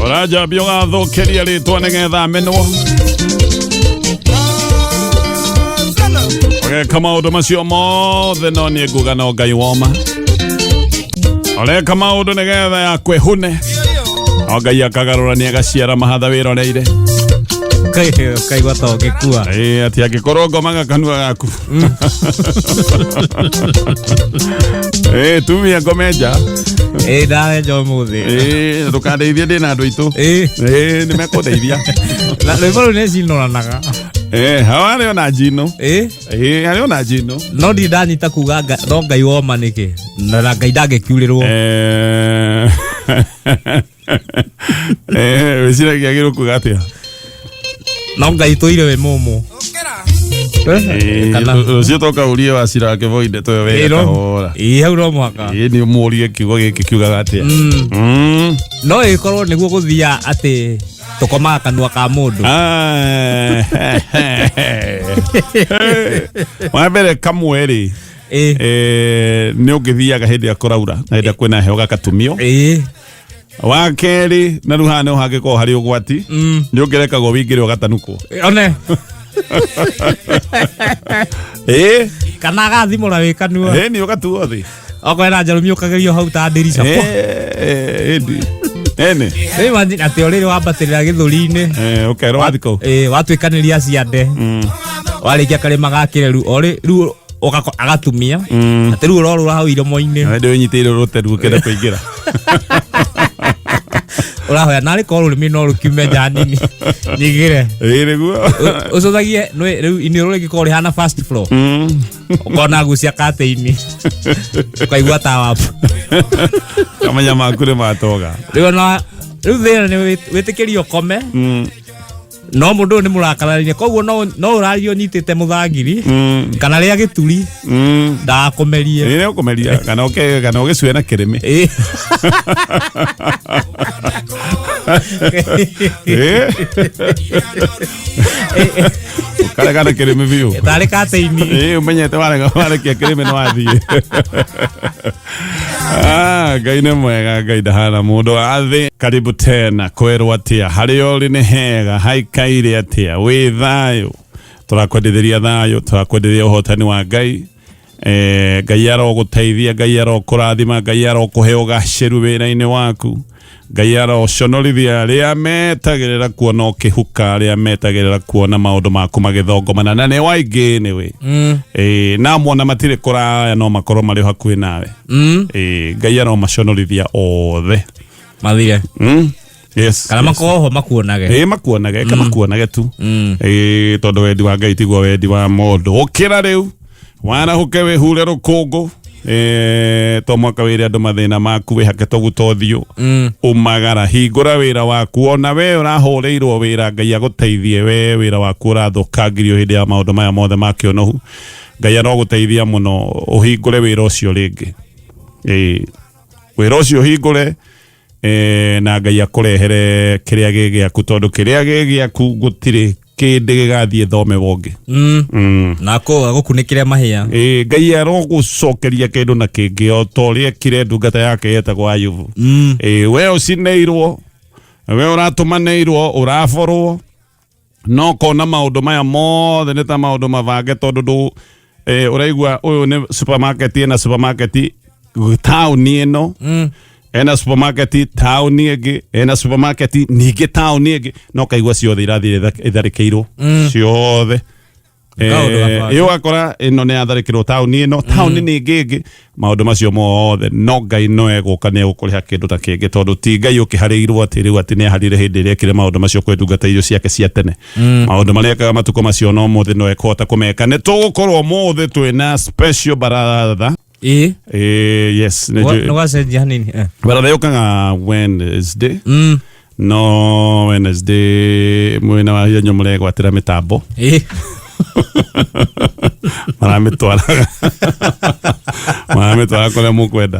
Ũranjambia ũgathũkĩria rĩtwa nĩgetha menwo. Ũgeka maũndũ macio mothe no niĩ nguga no Ngai woma. Ũreka maũndũ nĩgetha yakwĩhune. No Ngai akagarũrania agaciara mahatha wĩroreire. Kaigua ta ũngĩkua. Ĩĩ, atĩ angĩkorwo ngomaga kanua gaku. Ĩĩ, tumia ngome nja. Ĩĩ ndarenja ũmũthĩ. Ĩĩ, ndũkandeithie ndĩ na andũ aitũ. Ĩĩ. Ĩĩ, nĩ mekũndeithia. Na rwĩmbo rũu nĩ cinoranaga. Ĩĩ, hawa harĩ ona njino. Ĩĩ. Ĩĩ, harĩ ona njino. No ndirĩ ndanyita kuga no Ngai woma nĩkĩ. Na Ngai ndangĩkiurĩrwo. Wĩciragia agĩrĩirwo kuga atĩa? No Ngai tũire wĩ mũmũ. Kana Rũciũ toka ũrie wacira wake ndeto ĩyo wega kahora. Ĩĩ hau no mũhaka. Ĩĩ nĩ ũmũrie kiugo gĩkĩ kiugaga atĩa. No ĩkorwo nĩguo gũthiaga atĩ tũkomaga kanua ka mũndũ. Ah. Wa mbere kamwe rĩ nĩ ũngĩthiaga hĩndĩ ĩrĩa kũraura na hĩndĩ ĩrĩa kwĩna heho gakatumio. Wa kerĩ na rĩu haha nĩho hangĩkorwo harĩ ũgwati nĩ ũngĩrekagwo wĩingĩre ũgatanukwo. One. Ĩĩ. Kana agathimũra wĩ kanua. Ĩĩ nĩ ũgatuo thĩ. Okorwo ena njarũmi ũkagerio hau ta ndirica. Ĩndi. Ene. Rĩu imagine atĩ o rĩrĩ wambatĩrĩra gĩthũri-inĩ. Ũkerwo wathi kũu. Ĩĩ watuĩkanĩria ciande. Warĩkia karĩma ga kĩreru o rĩ rĩu agatumia. Atĩ rĩu ũrorũra hau iromo-inĩ. Na ndĩ wĩnyitĩrĩire rũteru ũkĩenda kũingĩra. Ũrahoya narĩ korwo rũrĩmĩ no rũkiume nja nini. Nyingĩre. Ĩĩ nĩguo. Ũcũthagie rĩu iniũrũ rĩngĩkorwo rĩhana first floor. Ũkona gucia katĩini. Ũkaigua ta wabu. Kamenya maku nĩ matoga. Rĩu ona rĩu thĩna nĩ wĩtĩkĩrio ũkome. No mũndũ ũyũ nĩ mũrakararania koguo no ũrario ũnyitĩte mũthangiri kana rĩa gĩturi ndagakũmerie. Ĩĩ nĩ ũkũmeria kana ũke kana ũgĩcue na kĩrĩmĩ. Ĩĩ. Ĩĩ. Ũkarega na kĩrĩmĩ biũ. Tarĩ katĩini. Ĩĩ ũmenyete warega warekia kĩrĩmĩ nĩ wathiĩ. Ah, Ngai nĩ mwega, Ngai ndahana mũndũ wa thĩ. Karibu tena kwĩrwo atĩa harĩa ũrĩ nĩ hega haikaire atĩa wĩ thayũ tũrakwendithĩria thayũ tũrakwendithĩria ũhotani wa Ngai. Ngai arogũteithia, Ngai arokũrathima, Ngai arokũhe ũgacĩru wĩra-inĩ waku, Ngai aroconorithia arĩa metagĩrĩra kuona ũkĩhuka, arĩa metagĩrĩra kuona maũndũ maku magĩthongomana na nĩ waingĩ nĩwe. Na mona matirĩ kũraya no makorwo marĩ o hakuhĩ nawe. Ngai aromaconorithia othe. Mathire. Yes. Kana makorwo ho makuonage. Ĩĩ makuonage, eka makuonage tu. Ĩĩ tondũ wendi wa Ngai tiguo wendi wa mũndũ. Ũkĩra rĩu warahũke wĩhure rũkũngũ. Ĩĩ to mwaka wĩre andũ mathĩna maku wĩhake tũguta ũthiũ. Umagara hingũra wĩra waku ona we ũrahũrĩirwo wĩra Ngai agũteithie we wĩra waku ũrathũkangirio hĩndĩ ya maũndũ maya mothe ma kĩũnũhu. Ngai arogũteithia mũno ũhingũre wĩra ũcio rĩngĩ. Ĩĩ wĩra ũcio ũhingũre na Ngai akũrehere kĩrĩa gĩ gĩaku tondũ kĩrĩa gĩ gĩaku gũtirĩ kĩndĩ gĩgathiĩ thome wongĩ. Na agũkunĩkĩre mahĩa. Ngai arogũcokeria kĩndũ na kĩngĩ o ta ũrĩa ekire ndungata yake yetagwo Ayubu. We ũcinĩirwo, we ũratũmanĩirwo, ũraborwo, no kona maũndũ maya mothe nĩ ta maũndũ mabange tondũ ndũ ũraigua ũyũ nĩ supermarket ĩna supermarket taũni ĩno ena supermarket taũni ĩngĩ ena supermarket ningĩ taũni ĩngĩ no kaigua ciothe irathiĩ itharĩkĩirwo ciothe. Kaũndũ gabange. Ĩyo ũgakora ĩno nĩ yatharĩkĩrwo taũni ĩno taũni ningĩ ĩngĩ maũndũ macio mothe no Ngai no egũka nĩ egũkũrĩha kĩndũ ta kĩngĩ tondũ ti Ngai ũkĩharĩirwo atĩ rĩu atĩ nĩ aharire hĩndĩ ĩrĩa ekire maũndũ macio kwĩ ndungata icio ciake cia tene maũndũ marĩa ekaga matukũ macio no mũthĩ no ekũhota kũmeka nĩ tũgũkorwo mũthĩ twĩna special baratha. Ĩĩ. Yes, nĩ Nĩ gwacenjia hanini. Baratha yũkaga Wednesday. No Wednesday mwena wa hianyo mũregwatĩra mĩtambo. Maramĩtwaraga maramĩtwara kũrĩa mũkwenda.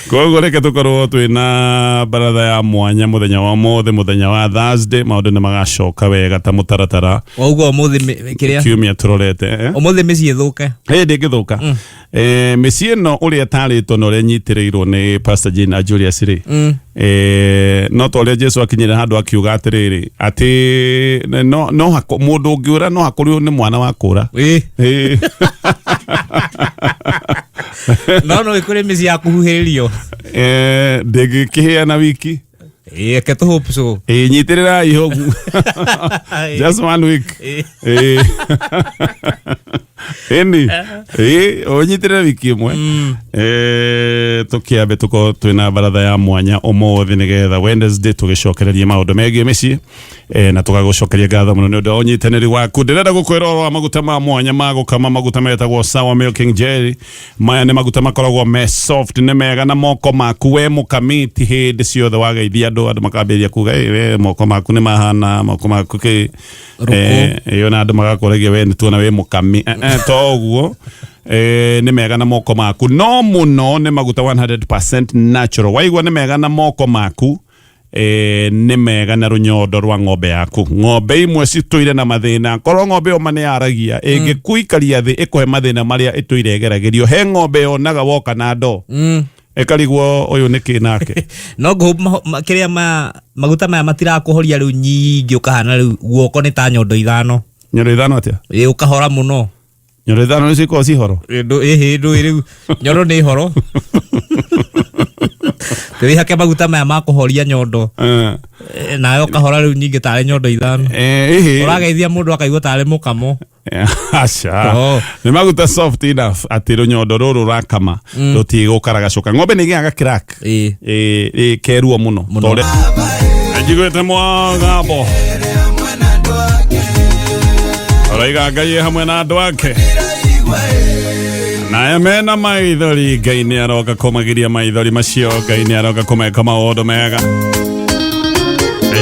Koguo reke tũkorwo twĩna baratha ya mwanya mũthenya wa ũmũthĩ mũthenya wa Thursday maũndũ nĩ magacoka wega ta mũtaratara. Waugwo ũmũthĩ kĩrĩa kiumia tũrorete. Ũmũthĩ mĩciĩ ĩthũke. Ĩ ndĩngĩthũka. Mĩciĩ ĩno ũrĩa ĩtarĩtwo na ũrĩa ĩnyitĩrĩirwo nĩ Pastor Jane na Julius rĩ, no ta ũrĩa Jesu akinyire handũ akiuga atĩrĩrĩ, atĩ no mũndũ ũngĩũra no hakorirwo nĩ mwana wa kũra. No no ĩkũrĩ mĩciĩ ya kũhuhĩrĩrio. Ndĩngĩkĩhĩa na wiki. Ĩ, reke tũ hope so. Nyitĩrĩrai hogu just one week. Ĩni ũnyitĩrĩre wiki ĩmwe. Tũkĩambe tũkorwo twĩna baratha ya mwanya ũmũthĩ nĩgetha Wednesday tũgĩcokererie maũndũ megiĩ mĩciĩ, na tũgagũcokeria ngatho mũno nĩ ũndũ wa ũnyitanĩri waku. Ndĩrenda gũkwĩra ũhoro wa maguta ma mwanya ma gũkama, maguta metagwo Sour Milking Jelly. Maya nĩ maguta makoragwo me soft, nĩ mega na moko maku we mũkami ti hĩndĩ ciothe wageithia andũ, andũ makambĩrĩria kuga, "Ĩ, we moko maku nĩ mahana moko maku kĩ." Rũkũ. Ĩyo na andũ magakũragia we nĩ tuona wĩ mũkami. To ũguo, nĩ mega na moko maku, no mũno nĩ maguta 100% natural. Waigua nĩ mega na moko maku, nĩ mega na rũnyondo rwa ng'ombe yaku. Ng'ombe imwe citũire na mathĩna, korwo ng'ombe ĩyo ma nĩ yaragia, ĩngĩkuikaria thĩ ĩkũhe mathĩna marĩa ĩtũire ĩgeragĩrio. He ng'ombe yonaga woka na ndoo, ĩkarigwo ũyũ nĩ kĩ nake. No ngũ kĩrĩa maguta maya matirakũhoria rĩu nyingĩ, ũkahana rĩu guoko nĩ ta nyondo ithano. Nyondo ithano atĩa? Ĩ, ũkahora mũno. Nyondo ithano nĩ cikoragwo cihoro? Ĩhĩ, ndũĩ rĩu nyondo nĩ horo. Wĩhake maguta maya ma kũhoria nyondo, nawe ũkahora rĩu nyingĩ tarĩ nyondo ithano. Ĩhĩ. Ũrageithia mũndũ akaigua tarĩ mũkamo. Aca. Oh. Nĩ maguta soft enough atĩ rũnyondo rũrũ rũrakama rũtigũkaragacũka. Ng'ombe nĩ ĩgĩaga crack, keruo mũno. Mũno. Tondũ njiguĩte mwagambo ũraiga Ngai ĩ hamwe na andũ ake, naya mena maithori, Ngai nĩ aroka kũmagiria maithori macio. Ngai nĩ aroka kũmeka maũndũ mega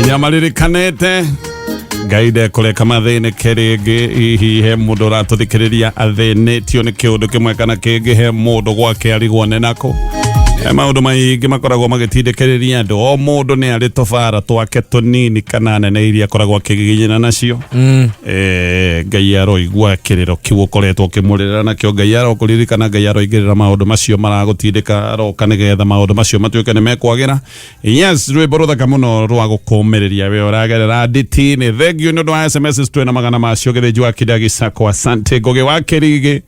nyamaririkanĩte. Ngai ndekũreka mathĩnĩke rĩngĩ. Hihi he mũndũ ũratũthikĩrĩria athĩnĩtio nĩ kĩũndũ kĩmwe kana kĩngĩ? He mũndũ gwake arigwo nĩ nakũ? He maũndũ maingĩ makoragwo magĩtindĩkĩrĩria andũ. O mũndũ nĩ arĩ tũbara twake tũnini kana nene iria akoragwo akĩgiginyana nacio. Ngai aroigua kĩrĩro kĩu ũkoretwo ũkĩmũrĩrĩra nakĩo. Ngai arokũririkana, Ngai aroingĩrĩra maũndũ macio maragũtindĩka, aroka nĩgetha maũndũ macio matuĩke nĩ mekwagĩra. Yes, rwĩmbo rũthaka mũno rwa gũkũmĩrĩria we ũragerera nditi-inĩ. Thengiũ nĩ ũndũ wa SMS, twĩna magana macio. Gĩthĩnji wa Kidagi Sacco, asante. Ngũgĩ wa Kĩrigĩ,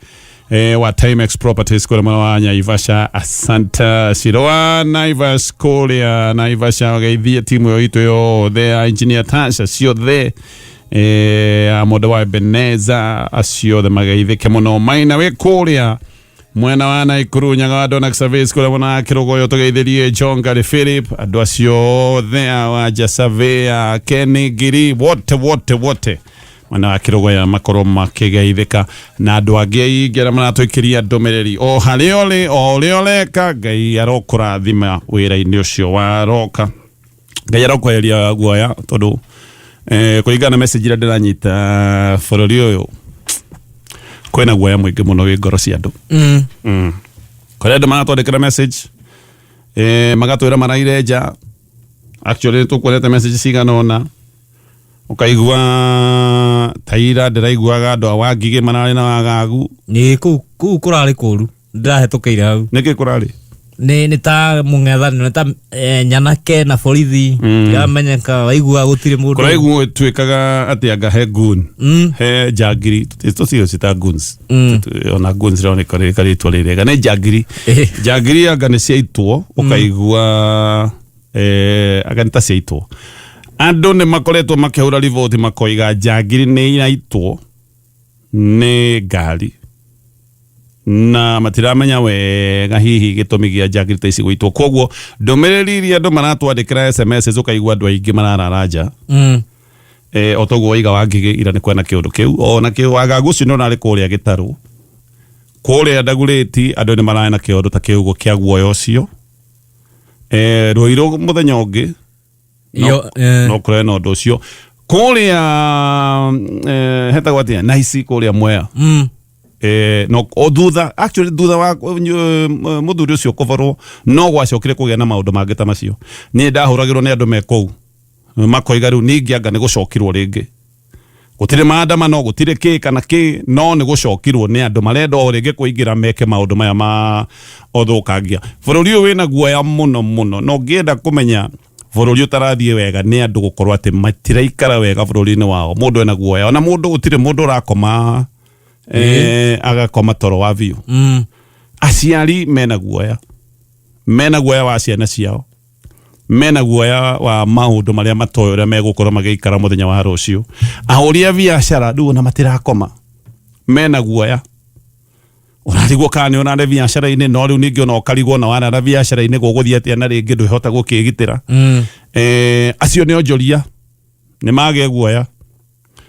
wa Timex Properties kũrĩa mwena wa Naivasha, asante. Ciro wa Naivas kũrĩa Naivasha, geithie timu ĩyo itũ yothe ya Engineer Tasha ciothe, amonde wa Ebeneza, acio othe mageithĩke mũno. Maina wĩ kũrĩa mwena wa Naikuru, Nyaga wa Donax Service kũrĩa mwena wa Kĩrũgũyũ, tũgeithĩrie John Gary Philip, andũ acio othe a Wanja Surveyor, Kenny Ngiri, wote wote wote mwena wa Kĩrũgũya makorwo makĩgeithĩka, na andũ angĩ aingĩ arĩa maratũikĩria ndũmĩrĩri. O harĩa ũrĩ, o ũrĩa ũreka, Ngai arokũrathima wĩra-inĩ ũcio waroka. Ngai arokweheria guoya, tondũ kũringana na message iria ndĩranyita, bũrũri ũyũ kwĩna guoya mũingĩ mũno wĩ ngoro cia andũ. Kũrĩ andũ maratwandĩkĩra message, magatwĩra maraire nja. Actually nĩ tũkuonete message cigana ũna, ũkaigua taira ndĩraiguaga andũ a Wangigĩ mararĩ na wagagu. Nĩ kũu kũrarĩ kũru, ndĩrahĩtũkĩire hau. Nĩkĩ kũrarĩ? Nĩ ta mũng'ethanĩro, nĩ ta nyanake na borithi, tiramenyeka, waigua gũtirĩ mũndũ. Kũraiguo ĩtuĩkaga atĩ anga he goon, he njangiri, tũcio cita goons. Ona goons ĩroneka rĩ karĩtwa rĩrega nĩ njangiri. Njangiri anga nĩ ciaitwo, ũkaigua anga nĩ ta ciaitwo. Andũ nĩ makoretwo makĩhũra riboti makoiga njangiri nĩ iraitwo nĩ ngari, na matiramenya wega hihi gĩtũmi gĩa njangiri ta ici gũitwo. Koguo ndũmĩrĩri iria andũ maratwandĩkĩra SMS, ũkaigua andũ aingĩ mararara nja. O toguo waiga Wangigĩ ira nĩ kwena kĩũndũ kĩu, ona kĩu wagagu ũcio nĩ ũrarĩ kũrĩa gĩtarũ, kũrĩa Ndagurĩti, andũ nĩ mararĩ na kĩũndũ ta kĩu kĩa guoya ũcio. Rũirũ mũthenya ũngĩ no, Iyo, no kũrĩ na ũndũ ũcio kũrĩa, hetagwo atĩa, Naici kũrĩa Mwea. No o thutha, actually thutha wa mũthuri ũcio kũborwo, no gwacokire kũgĩa na maũndũ mangĩ ta macio. Niĩ ndahũragĩrwo nĩ andũ me kũu makoiga rĩu ningĩ anga nĩ gũcokirwo rĩngĩ. Gũtirĩ maandamano, gũtirĩ kĩ kana kĩ, no nĩ gũcokirwo nĩ andũ marenda o rĩngĩ kũingĩra meke maũndũ maya ma ũthũkangia. Bũrũri ũyũ wĩna guoya mũno mũno, na ũngĩenda kũmenya bũrũri ũtarathiĩ wega nĩ andũ gũkorwo atĩ matiraikara wega bũrũri-inĩ wao. Mũndũ ena guoya, ona mũndũ gũtirĩ mũndũ ũrakoma agakoma toro wa biũ. Aciari mena guoya, mena guoya wa ciana ciao, mena guoya wa maũndũ marĩa matoĩ ũrĩa megũkorwo magĩikara mũthenya wa rũciũ. Ahũri a biacara rĩu ona matirakoma, mena guoya. Ũrarigwo kana nĩ ũrare biacara-inĩ, no rĩu ningĩ ona ũkarigwo na warara biacara-inĩ gũgũthiĩ atĩa na rĩngĩ ndwĩhota gũkĩgitĩra. Acio nĩ onjoria, nĩ magĩa guoya.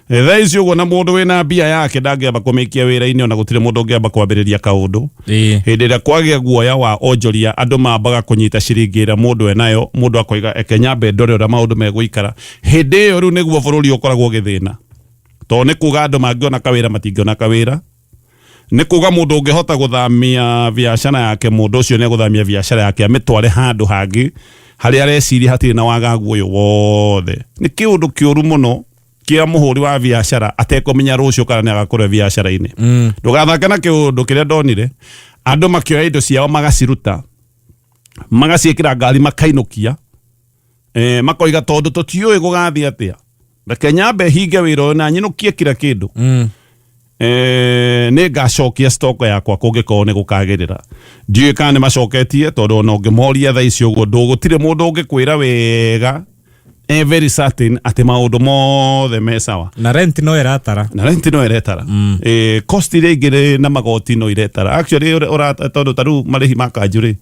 Thaa ici ũguo na mũndũ wĩna mbia yake ndangĩamba kũmĩikia wĩra-inĩ, ona gũtirĩ mũndũ ũngĩamba kwambĩrĩria kaũndũ. Hĩndĩ ĩrĩa kwagĩa guoya wa onjoria, andũ mambaga kũnyita ciringi ĩrĩa mũndũ enayo, mũndũ akoiga eke nyambe ndore ũrĩa maũndũ megũikara. Hĩndĩ ĩyo rĩu nĩguo bũrũri ũkoragwo ũgĩthĩna, tondũ nĩ kuga andũ mangĩona kawĩra matingĩona kawĩra. Nĩ kuga mũndũ ũngĩhota gũthamia biacara yake, mũndũ ũcio nĩ egũthamia biacara yake amĩtware handũ hangĩ harĩa areciria hatirĩ na wagagu ũyũ wothe. Nĩ kĩũndũ kĩũru mũno kĩa mũhũri wa biacara atekũmenya rũciũ kana nĩ agakorwo biacara-inĩ. Ndũgathake na kĩũndũ kĩrĩa ndonire andũ makĩoya indo ciao magaciruta magaciĩkĩra ngari makainũkia, makoiga tondũ tũtiũĩ gũgathiĩ atĩa, reke nyambe hinge wĩra ũyũ na nyinũkie kila kĩndũ. Nĩ ngacokia stock yakwa kũngĩkorwo nĩ gũkagĩrĩra. Ndiũĩ kana nĩ macoketie, tondũ ona ũngĩmoria thaa ici ũguo gũtirĩ mũndũ ũngĩkwĩra wega very certain atĩ maũndũ mothe me sawa. Na rent no ĩratara. Na rent no ĩretara. Cost iria ingĩ na magoti no iretara. Actually tondũ ta rĩu marĩhi ma kanjũ rĩ,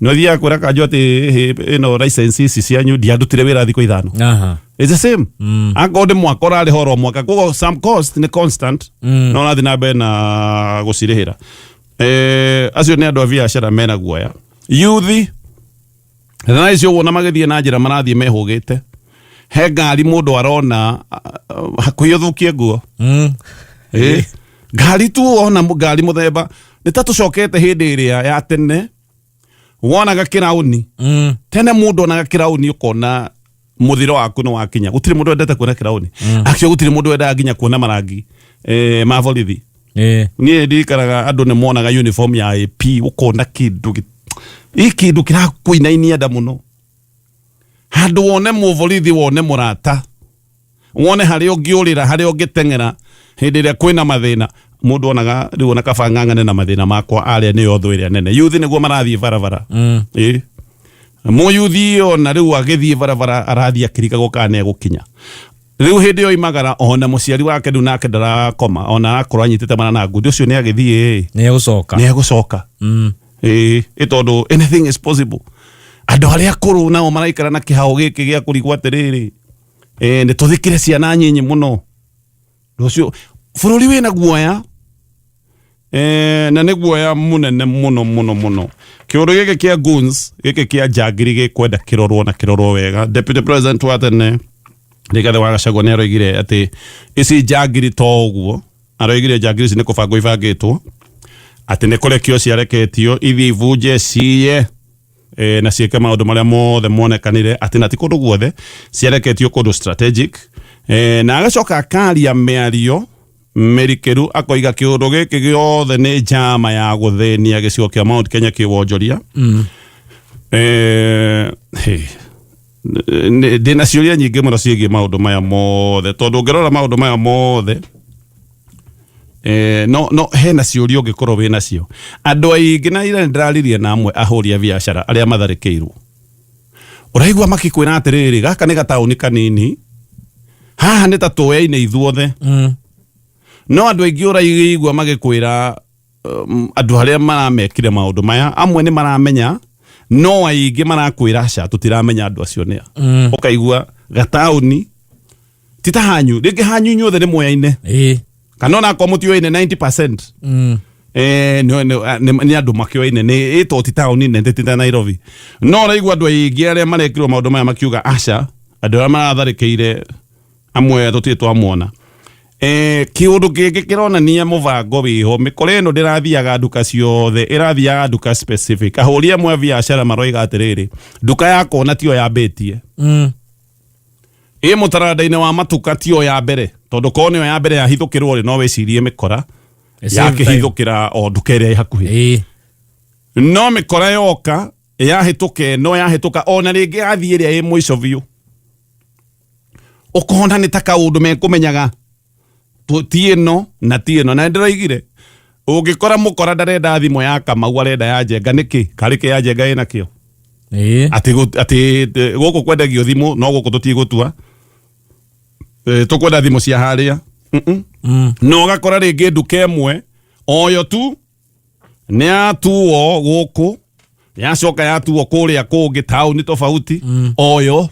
nĩ ũthiaga kwĩra kanjũ atĩ ĩno license ici cianyu ndiandutire wĩra thikũ 5. It's the same. Angorwo nĩ mwaka ũrarĩha oro mwaka, koguo some cost nĩ constant, no ũrathiĩ na mbere na gũcirĩhĩra. Acio nĩ andũ a biacara mena guoya. Yuthi thaa icio ũguo na magĩthiĩ na njĩra marathiĩ mehũgĩte, he ngari mũndũ arona hakuhĩ ũthũkie nguo. Ngari tu ona ngari mũthemba nĩ ta tũcokete hĩndĩ ĩrĩa ya tene wonaga kĩraũni. Tene mũndũ onaga kĩraũni ũkona mũthiro waku nĩ wakinya. Gũtirĩ mũndũ wendete kuona kĩraũni. Actually gũtirĩ mũndũ wendaga nginya kuona marangi ma borithi. Niĩ ndirikanaga andũ nĩ monaga uniform ya AP, ũkona kĩndũ gĩ kĩndũ kĩrakũinainia nda mũno. Handũ wone mũborithi, wone mũrata, wone harĩa ũngĩũrĩra, harĩa ũngĩteng'era hĩndĩ ĩrĩa kwĩna mathĩna. Mũndũ onaga rĩu ona kaba ng'ang'ane na mathĩna makwa, arĩa nĩyo thũ ĩrĩa nene. Yuthi nĩguo marathiĩ barabara. Mũyuthi ona rĩu agĩthiĩ barabara arathiĩ akĩrigagwo kana nĩ egũkinya. Rĩu hĩndĩ ĩyo imagara ona mũciari wake rĩu nake ndarakoma, ona arakorwo anyitĩte mwana na ngundi ũcio nĩ agĩthiĩ Nĩ egũcoka. Nĩ egũcoka. Ĩ tondũ anything is possible. Andũ arĩa akũrũ nao maraikara na kĩhao gĩkĩ gĩa kũrigwo atĩrĩrĩ, nĩ tũthikĩre ciana nyinyi mũno. Rũciũ bũrũri wĩna guoya, na nĩ guoya mũnene mũno mũno mũno. Kĩũndũ gĩkĩ kĩa goons, gĩkĩ kĩa njangiri gĩkwenda kĩrorwo na kĩrorwo wega. Deputy President wa tene Rigathĩ wa Gachagua nĩ aroigire atĩ ici njangiri to ũguo, aroigire njangiri ici nĩ kũbangwo ibangĩtwo, atĩ nĩ kũrekio ciareketio ithiĩ ibunje ciye, na ciĩke maũndũ marĩa mothe monekanire, atĩ na ti kũndũ guothe ciareketio, kũndũ strategic. Na agacoka akaria mĩario mĩrikĩru, akoiga kĩũndũ gĩkĩ gĩothe nĩ njama ya gũthĩnia gĩcigo kĩa Mount Kenya kĩwonjoria. Hey, ndĩna ciũria nyingĩ mũno ciĩgiĩ maũndũ maya mothe, tondũ ũngĩrora maũndũ maya mothe, no hena ciũria ũngĩkorwo wĩ nacio. Andũ aingĩ na ira nĩndĩraririe na amwe ahũri a biacara arĩa matharĩkĩirwo, ũraigua makĩkwĩra atĩrĩrĩ, gaka nĩ gataũni kanini haha nĩ ta tũyaine ithuothe. No andũ aingĩ ũraigua magĩkwĩra andũ arĩa maramekire maũndũ maya, amwe nĩ maramenya, no aingĩ marakwĩra aca, tũtiramenya andũ acio nĩa. Ũkaigua gataũni ti ta hanyu, rĩngĩ hanyu inyuothe nĩ mwoyaine, kana ona akorwo mũtioyaine 90%, nĩ andũ makĩoyaine, nĩ ĩto ti taũni nene, ti ta Nairobi. No ũraigua andũ aingĩ arĩa marekirwo maũndũ maya makiuga aca, andũ arĩa maratharĩkĩire amwe tũtirĩ twamona. Kĩũndũ kĩngĩ kĩronania mũbango wĩho, mĩkora ĩno ndĩrathiaga nduka ciothe, ĩrathiaga nduka specific. Ahũri amwe a biacara maroiga atĩrĩrĩ, nduka yakwa ona tiyo yambĩtie. Ĩ mũtaranda-inĩ wa matuka tio ya mbere, tondũ korwo nĩyo ya mbere yahithũkĩrwo rĩ, no wĩcirie mĩkora Same time. yakĩhithũkĩra o nduka ĩrĩa ĩ hakuhĩ. No mĩkora yoka yahĩtũka ĩno, yahĩtũka ona rĩngĩ yathiĩ ĩrĩa ĩ mũico biũ, ũkona nĩ ta kaũndũ mekũmenyaga ti ĩno na ti ĩno. Na nĩndĩroigire ũngĩkora mũkora ndarenda thimũ ya Kamau, arenda ya Njenga nĩkĩ? Karĩ kĩ ya Njenga ĩnakĩo? Atĩ gũkũ kwendagio thimũ, no gũkũ tũtigũtua, tũkwenda thimũ cia harĩa. Na ũgakora rĩngĩ nduka ĩmwe oyo tu nĩ yatuo gũkũ, yacoka yatuo kũrĩa kũngĩ taũni tofauti. Oyo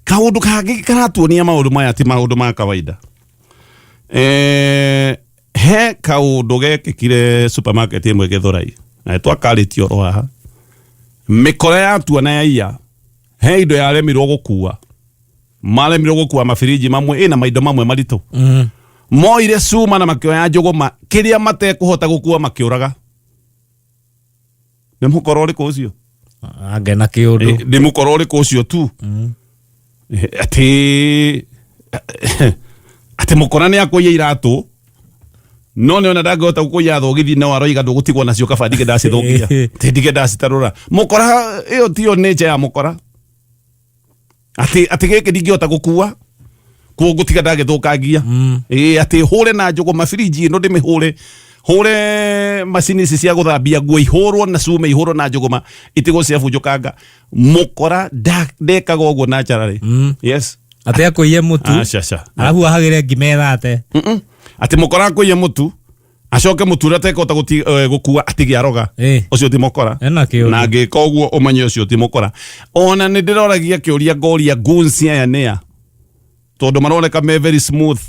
kaũndũ kangĩ karatuonia maũndũ maya ti maũndũ ma kawaida. He kaũndũ gekĩkire supermarket ĩmwe Gĩthũrai, na twakarĩtie oro haha. Mĩkora yatua na yaiya, he indo yaremirwo gũkua, maremirwo gũkua mabiriji mamwe ĩna maindo mamwe maritũ. Moire cuma na makĩoya njũgũma, kĩrĩa matekũhota gũkua makĩũraga. Nĩ mũkora ũrĩkũ ũcio? Angena kĩũndũ. Nĩ mũkora ũrĩkũ ũcio tu? Atĩ mũkora nĩ akũiya iratũ, no nĩ ona ndangĩhota gũkũiya thogithi, no aroiga ndũgũtigwo nacio, kaba ndige ndacithũkia, ti ndige ndacitarũra. Mũkora ĩyo tiyo nature ya mũkora, atĩ gĩkĩ ndingĩhota gũkua, kuo ngũtiga ndagĩthũkangia. Ĩĩ, atĩ hũre na njũgũma birinji ĩno, ndĩmĩhũre, hũre macini ici cia gũthambia nguo, ihũrwo na cuma, ihũrwo na njũgũma, itigwo ciabunjũkanga. Mũkora ndekaga ũguo naturally. Yes. Atĩ akũiye mũtu, Aca, aca. Arabu ahagĩre ngima ĩthate. Atĩ mũkora akũiye mũtu, acoke mũtu ũrĩa atekũhota gũkua atige aroga, ũcio ti mũkora. Ena kĩũndũ. Na angĩka ũguo, ũmenye ũcio ti mũkora. Ona nĩ ndĩroragia kĩũria, ngoria goons aya nĩa, tondũ maroneka me very smooth,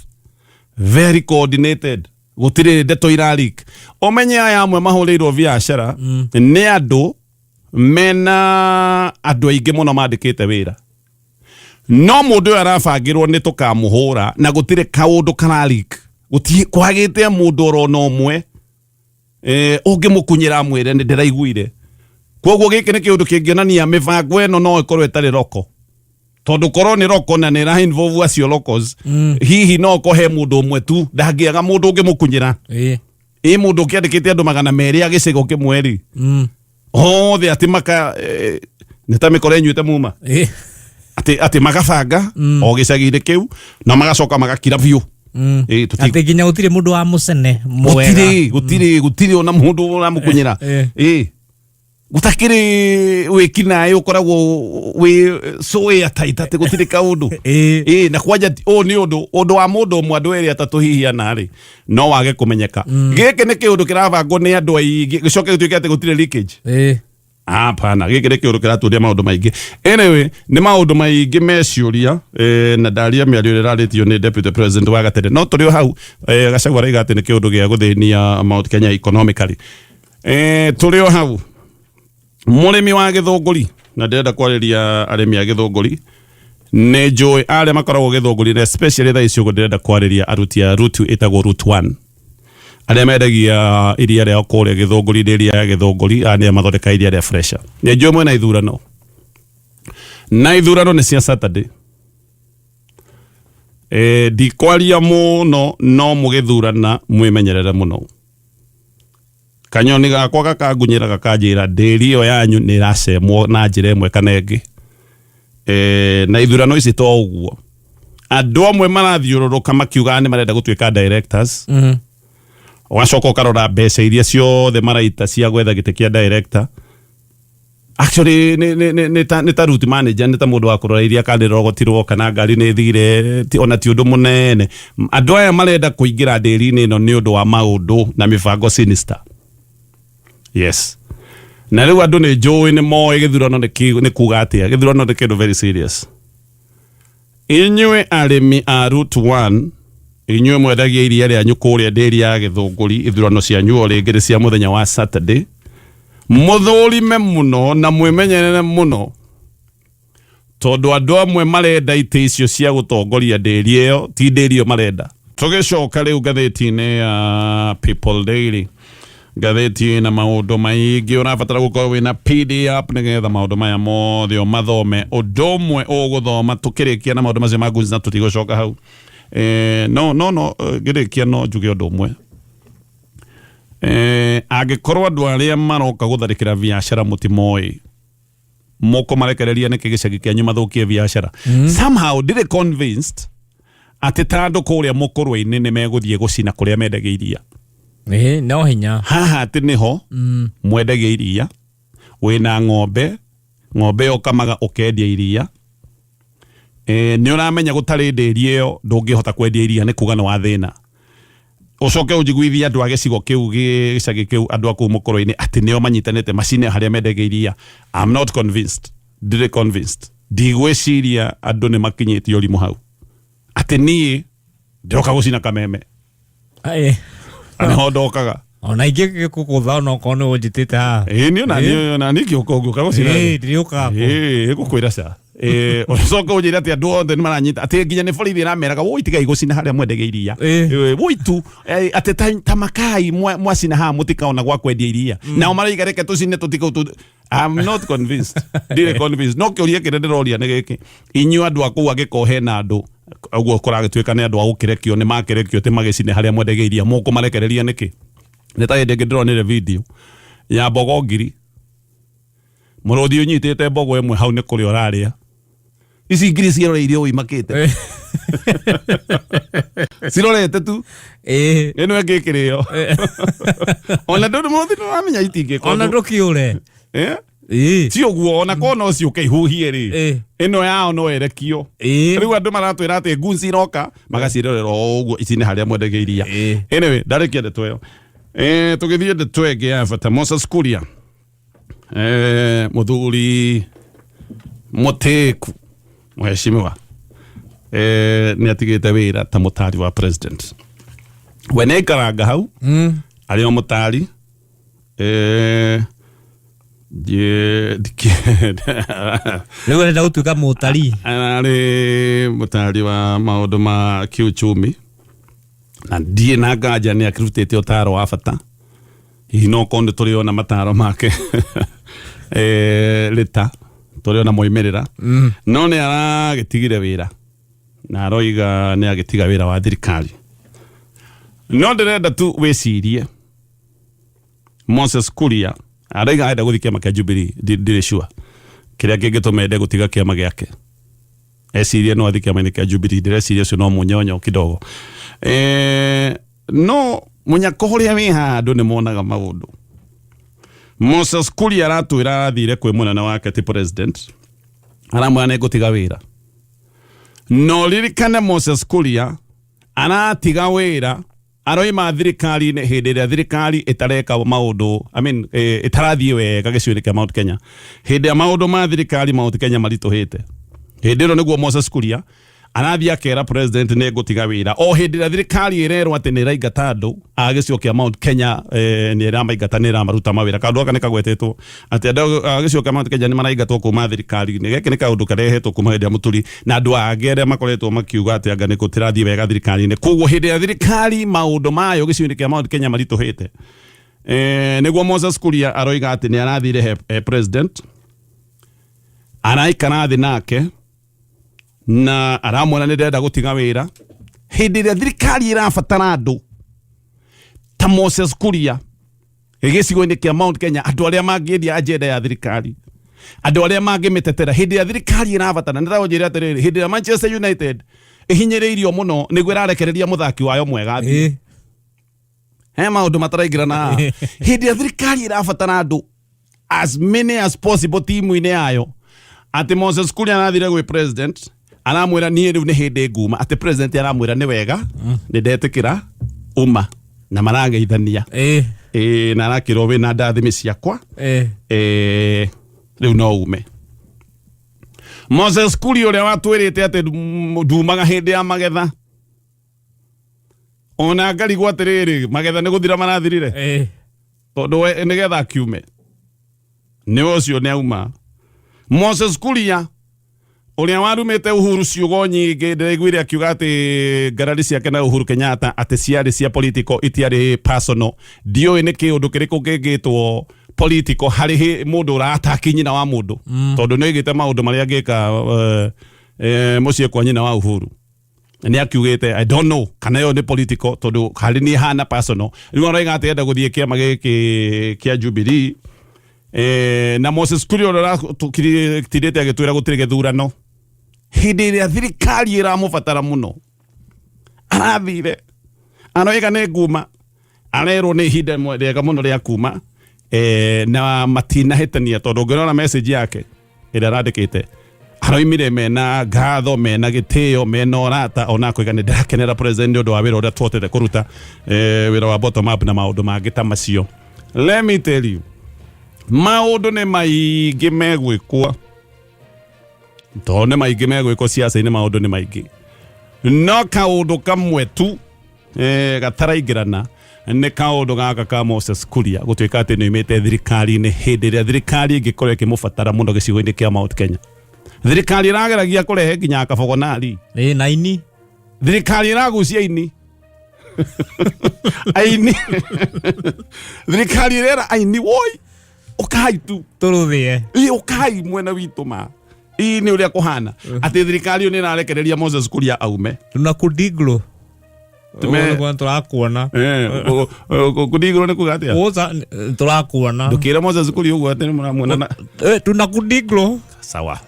very coordinated, gũtirĩ ndeto irarik. Ũmenye aya amwe mahũrĩirwo biacara nĩ andũ mena andũ aingĩ mũno mandĩkĩte wĩra, no mũndũ ũyũ arabangĩrwo nĩ tũkamũhũra na gũtirĩ kaũndũ kararik, gũtirĩ kwagĩte mũndũ orona ũmwe ũngĩmũkunyĩra amwĩre nĩ ndĩraiguire. Koguo gĩkĩ nĩ kĩũndũ kĩngĩonania mĩbango ĩno no ĩkorwo ĩtarĩ roko, tondũ korwo nĩ roko na nĩ ĩra involve acio locals, hihi no ko he mũndũ ũmwe tu, ndangĩaga mũndũ ũngĩmũkunyĩra. Ĩ mũndũ ũkĩandĩkĩte andũ 200 a gĩcigo kĩmwe rĩ, othe atĩ maka nĩ ta mĩkora ĩnyuĩte muma, atĩ magabanga o gĩcagi-inĩ kĩu na magacoka magakira biũ. Ĩ, Atĩ nginya gũtirĩ mũndũ wa mũcene mwega. Gũtirĩ ona mũndũ ũramũkunyĩra. Ĩ gũtakĩrĩ wĩkinaĩ ũkoragwo wĩ so airtight atĩ gũtirĩ kaũndũ. Ĩ na kwanja ũũ nĩ ũndũ wa mũndũ ũmwe, andũ erĩ, atatũ, hihi ana rĩ, no wage kũmenyeka. Gĩkĩ nĩ kĩũndũ kĩrabangwo nĩ andũ aingĩ, gĩcoke gĩtuĩke atĩ gũtirĩ leakage. Hapana, gĩkĩ nĩ kĩũndũ kĩratuonia maũndũ maingĩ. Anyway, nĩ maũndũ maingĩ meciũria, na ndaria mĩario ĩrĩa ĩrarĩtio nĩ deputy president wa gatene, no tũrĩ o hau, Gachagua araiga atĩ nĩ kĩũndũ gĩa gũthĩnia Mount Kenya economically. Tũrĩ o hau, mũrĩmi wa Gĩthũngũri, na ndĩrenda kwarĩria arĩmi a Gĩthũngũri, nĩ njũĩ arĩa makoragwo Gĩthũngũri, na especially thaa ici ũguo ndĩrenda kwarĩria aruti a route ĩtagwo Route 1, arĩa mendagia iria rĩao kũrĩa Gĩthũngũri, nĩ iria ya Gĩthũngũri, aya nĩo mathondekaga iria rĩa fresha. Nĩ njũĩ mwena ithurano, na ithurano nĩ cia Saturday. Ndikwaria mũno, no mũgĩthurana mwĩmenyerere mũno. Kanyoni gakwa gakangunyĩra, gakanjĩra ndĩri ĩyo yanyu nĩ ĩracemwo na njĩra ĩmwe kana ĩngĩ. Na ithurano ici to ũguo, andũ amwe marathiũrũrũka makiugaga nĩ marenda gũtuĩka directors. Ũgacoka ũkarora mbeca iria ciothe maraita cia gwetha gĩtĩ kĩa director. Actually nĩ ta route manager, nĩ ta mũndũ wa kũrora iria kana rĩrogotirwo kana ngari nĩ thire, ona ti ũndũ mũnene. Andũ aya marenda kũingĩra ndĩri-inĩ ĩno nĩ ũndũ wa maũndũ na mĩbango sinister. Yes, na rĩu andũ nĩ njũĩ nĩ moĩ gĩthurano nĩ kuga atĩa. Gĩthurano nĩ kĩndũ very serious. Inyuĩ arĩmi a Route 1, inyuĩ mwendagia iria rĩanyu kũrĩa ndĩri ya Gĩthũngũri, ithurano cianyu o rĩngĩ nĩ cia mũthenya wa Saturday. Mũthũrime mũno na mwĩmenyerere mũno, tondũ andũ amwe marenda itĩ icio cia gũtongoria ndĩri ĩyo, ti ndĩri ĩyo marenda. Tũgĩcoka rĩu ngathĩti-inĩ ya People Daily. Ngathĩti ĩna maũndũ maingĩ, ũrabatara gũkorwo wĩna PDF nĩgetha maũndũ maya mothe ũmathome. Ũndũ ũmwe ũgũthoma tũkĩrĩkia na maũndũ macio ma Guns, na tũtigũcoka hau. No no no ngĩrĩkia no njuge ũndũ ũmwe. Angĩkorwo andũ arĩa maroka gũtharĩkĩra biacara mũtimoĩ, mũkũmarekereria nĩkĩ gĩcagi kĩanyu mathũkie biacara? Somehow ndirĩ convinced atĩ ta andũ kũrĩa mũkũrwe-inĩ nĩ megũthiĩ gũcina kũrĩa mendagia iria. Ĩĩ, no hinya. Haha atĩ nĩho mwendagia iria, wĩna ng'ombe, ng'ombe ĩyo ũkamaga ũkendia iria. Nĩ ũramenya gũtarĩ ndĩri ĩyo ndũngĩhota kwendia iria, nĩ kuga nĩ wa thĩna. Ũcoke ũnjiguithie andũ a gĩcigo kĩu, gĩcagi kĩu, andũ a kũu mũkũrũ-inĩ atĩ nĩo manyitanĩte macine harĩa mendagia iria. I'm not convinced, ndirĩ convinced, ndigwĩciria andũ nĩ makinyĩtie ũrimũ hau atĩ niĩ ndĩroka gũcina kameme. Ĩĩ. Na nĩho ndokaga. Ona ingĩ gĩkũgũtha ona okorwo nĩ ũnjĩtĩte haha. Ĩĩ, niĩ ona niĩ, ona niĩ ngĩũka ũngĩũka gũcina. Ĩĩ, ndĩrĩũkaga kũ. Ĩĩ, ngũkwĩra ca. Ĩĩ, ũcoke ũnjĩre atĩ andũ othe nĩ maranyita, atĩ nginya nĩ borithi ĩrameraga, woi, tigai gũcina harĩa mwendagia iria. Ĩĩ. Ĩĩ, woi tu, atĩ ta makai mwacina haha mũtikaona gwa kwendia iria. Nao maraiga reke tũcine tũtika I'm not convinced. Ndirĩ convinced. No kĩũria kĩrĩa ndĩroria nĩ gĩkĩ. Inyuĩ andũ a kũu, angĩkorwo hena andũ ũguo kũragĩtuĩka nĩ andũ a gũkĩrekio, nĩ makĩrekio atĩ magĩcine harĩa mwendagia iria, mũkũmarekereria nĩkĩ? Nĩ ta hĩndĩ ĩngĩ ndĩronire video ya mbogo ngiri, mũrũthi ũnyitĩte mbogo ĩmwe hau nĩ kũrĩa ũrarĩa, ici ngiri ciroreirie ũũ imakĩte, cirorete tu. Ĩno ĩngĩ ĩkĩrĩo, ona ndũ mũrũthi nĩ wamenya itingĩka Ona ũguo. ndũkĩũre. Eh? Ĩĩ. Ti ũguo, ona korwo no ciũke ihuhie rĩ, ĩno yao no ĩrekio. Rĩu andũ maratwĩra atĩ guns iroka magaciĩrorera o ũguo ici nĩ harĩa mwendagia iria. Anyway, ndarĩkia ndeto ĩyo. Tũgĩthiĩ ndeto ĩngĩ ya bata, Moses Kuria, mũthuri mũtĩku mheshimiwa, nĩ atigĩte wĩra ta mũtari wa president. We nĩ aikaranga hau arĩ o mũtari. Rĩu arenda gũtuĩka mũtarii. Arĩ mũtari wa maũndũ ma kiuchumi, na ndiĩ na nganja nĩ akĩrutĩte ũtaro wa bata. Hihi no korwo nĩ tũrĩona mataro make rĩta tũrĩona moimĩrĩra, no nĩ aragĩtigire wĩra na aroiga nĩ agĩtiga wĩra wa thirikari. No ndĩrenda tu wĩcirie, Moses Kuria araiga arenda gũthiĩ kĩama kĩa Jubilee. Ndirĩ sure kĩrĩa kĩngĩtũma ende gũtiga kĩama gĩake, ecirie no athiĩ kĩama-inĩ kĩa Jubilee. Ndĩreciria ũcio no mũnyonyo kidogo. No mũnyako ũrĩa wĩ haha, andũ nĩ monaga maũndũ. Moses Kuria aratwĩra arathire kwĩ mũnene wake, ti president, aramwĩra nĩ ngũtiga wĩra. No ririkane Moses Kuria aratiga wĩra, aroima thirikari-inĩ hĩndĩ ĩrĩa thirikari ĩtareka maũndũ, I mean, ĩtarathiĩ wega gĩcigo-inĩ kĩa Mount Kenya, hĩndĩ ya maũndũ ma thirikari Mount Kenya maritũhĩte. Hĩndĩ ĩno nĩguo Moses Kuria arathiĩ akera president nĩ ngũtiga wĩra, o hĩndĩ ĩrĩa thirikari ĩrerwo atĩ nĩ ĩraingata andũ a gĩcigo kĩa Mount Kenya, nĩ ĩramaingata, nĩ ĩramaruta mawĩra. Kaũndũ gaka nĩ kagwetetwo atĩ andũ a gĩcigo kĩa Mount Kenya nĩ maraingatwo kuma thirikari-inĩ. Gĩkĩ nĩ kaũndũ karehetwo kuma hĩndĩ ya Mũturi na andũ angĩ arĩa makoretwo makiuga atĩ anga nĩ gũtirathiĩ wega thirikari-inĩ. Koguo hĩndĩ ya thirikari maũndũ mayo gĩcigo-inĩ kĩa Mount Kenya maritũhĩte, nĩguo Moses Kuria aroiga atĩ nĩ arathire he president, araikara thĩ nake na aramwĩra nĩ ndĩrenda gũtiga wĩra, hĩndĩ ĩrĩa thirikari ĩrabatara andũ ta Moses Kuria gĩcigo-inĩ kĩa Mount Kenya, andũ arĩa mangĩendia agenda ya thirikari, andũ arĩa mangĩmĩtetera hĩndĩ ĩrĩa thirikari ĩrabatara. Nĩ ndagũnjĩra atĩrĩrĩ, hĩndĩ ĩrĩa Manchester United ĩhinyĩrĩirio mũno nĩguo ĩrarekereria mũthaki wayo mwega athiĩ. He maũndũ mataraingĩra na haha. Hĩndĩ ĩrĩa thirikari ĩrabatara andũ as many as possible timu-inĩ yayo, atĩ Moses Kuria arathire gwĩ president aramwĩra niĩ rĩu nĩ hĩndĩ nguma, atĩ president aramwĩra nĩ wega, nĩ ndetĩkĩra uma, na marageithania. Ĩĩ, na arakĩrwo wĩna ndathimi ciakwa. Rĩu no ume. Moses Kuria ũrĩa watwĩrĩte atĩ ndumaga hĩndĩ ya magetha, ona ngarigwo atĩrĩrĩ, magetha nĩ gũthira marathirire? Tondũ we nĩgetha akiume nĩ ũcio nĩ auma. Moses Kuria. Ũrĩa warumĩte Uhuru ciugo nyingĩ, ndĩraiguire akiuga atĩ ngarari ciake na Uhuru Kenyatta atĩ ciarĩ cia political, itiarĩ personal. Ndiũĩ nĩ kĩũndũ kĩrĩkũ kĩngĩtwo political harĩ mũndũ ũrataki nyina wa mũndũ, tondũ nĩ oigĩte maũndũ marĩa angĩka mũciĩ kwa nyina wa Uhuru. Nĩ akiugĩte, I don't know kana ĩyo nĩ political, tondũ harĩ niĩ hana personal. Rĩu aroiga atĩ enda gũthiĩ kĩama gĩkĩ kĩa Jubilee. Na Moses Kuria ũrĩa ũratindĩte agĩtwĩra gũtirĩ gĩthurano hĩndĩ ĩrĩa thirikari ĩramũbatara mũno, arathire aroiga nĩ nguma, arerwo nĩ ihinda rĩega mũno rĩa kuma, na matinahĩtania, tondũ ũngĩrora message yake ĩrĩa arandĩkĩte, aroimire mena ngatho, mena gĩtĩo, mena ũrata, ona akoiga nĩ ndĩrakenera president nĩ ũndũ wa wĩra ũrĩa tuhotete kũruta, wĩra wa bottom up na maũndũ mangĩ ta macio. Let me tell you, maũndũ nĩ maingĩ megwĩkwo, tondũ nĩ maingĩ megwĩkwo ciaca-inĩ, maũndũ nĩ maingĩ, no kaũndũ kamwe tu gataraingĩrana nĩ kaũndũ gaka ka Moses Kuria gũtuĩka atĩ nĩ oimĩte thirikari-inĩ hĩndĩ ĩrĩa thirikari ĩngĩkorwo ĩkĩmũbatara mũno gĩcigo-inĩ kĩa Mount Kenya. Thirikari ĩrageragia kũrehe nginya kabogonari. Ĩ na ini. Thirikari ĩragucia ini aini, thirikari ĩrera aini, woi, ũkai tu. Tũrũthĩe. Ĩ, ũkai mwena witũ ma ii nĩ ũrĩa kũhana atĩ thirikari ĩyo nĩ ĩrarekereria Moses Kuria aume. Tuna kudiglo. Tũrakuona. Kudigro nĩ kuga atĩa? Ũca tũrakuona. Ndũkĩre Moses Kuria ũguo atĩ nĩ mũramuona na Tuna kudiglo. Sawa.